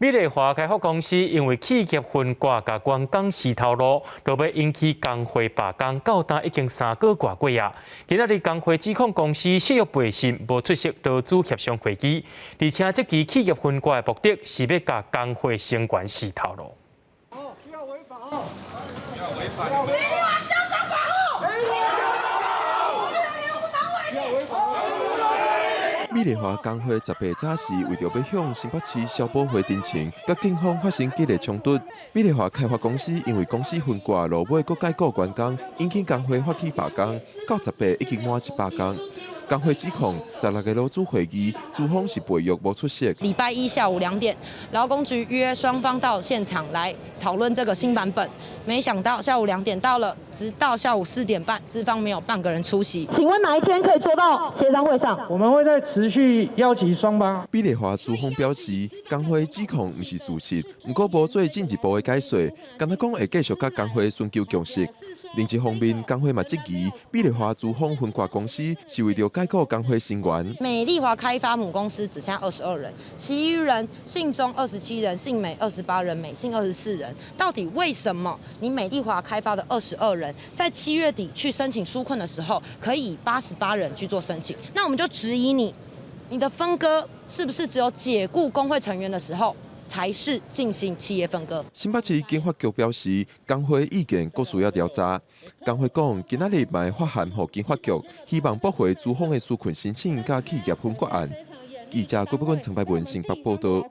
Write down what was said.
美麗華開發公司因為企業分割共員工辞頭路，落尾引起工會罷工，到今已經3個月過啊。今仔日工會指控公司失約背信，無出席勞資協商會議，而且這期企業分割的目的是欲共工會成員死頭路。不要違法哦！不要違法！美麗華囂張跋扈！美麗華工會18早時為著欲向新北市消保會陳情，佮警方發生激烈衝突。美麗華開發公司因為公司分割，落尾閣解雇員工，引起工會發起罷工，到18已經滿100工。工會指控16個勞資會議，資方是背約無出席。禮拜一下午2點，勞工局約雙方到現場來討論這個新版本，沒想到下午2點到了，直到下午4點半，資方沒有半個人出席。請問哪一天可以坐到協商會上？我們會再持續邀請雙方。美麗華資方表示，工會指控毋是事實，毋過無做進一步的解說，干焦講會繼續佮工會尋求共識。另一方面，工會嘛質疑美麗華資方分割公司是為著解雇工會成員。美麗華開發母公司只剩下22人，其餘人信中27人，信美28人，美信24人。到底為什麼你美麗華開發的二十二人在7月底去申請紓困的時候，可以以88人去做申請？那我們就質疑你，你的分割是不是只有解雇工會成員的時候，才是進行企業分割？新北市經發局表示，工會意見閣需要調查。工會講，今仔日嘛會發函予經發局，希望駁回資方的紓困申請佮企業分割案。記者郭寶君、陳柏文新北報道。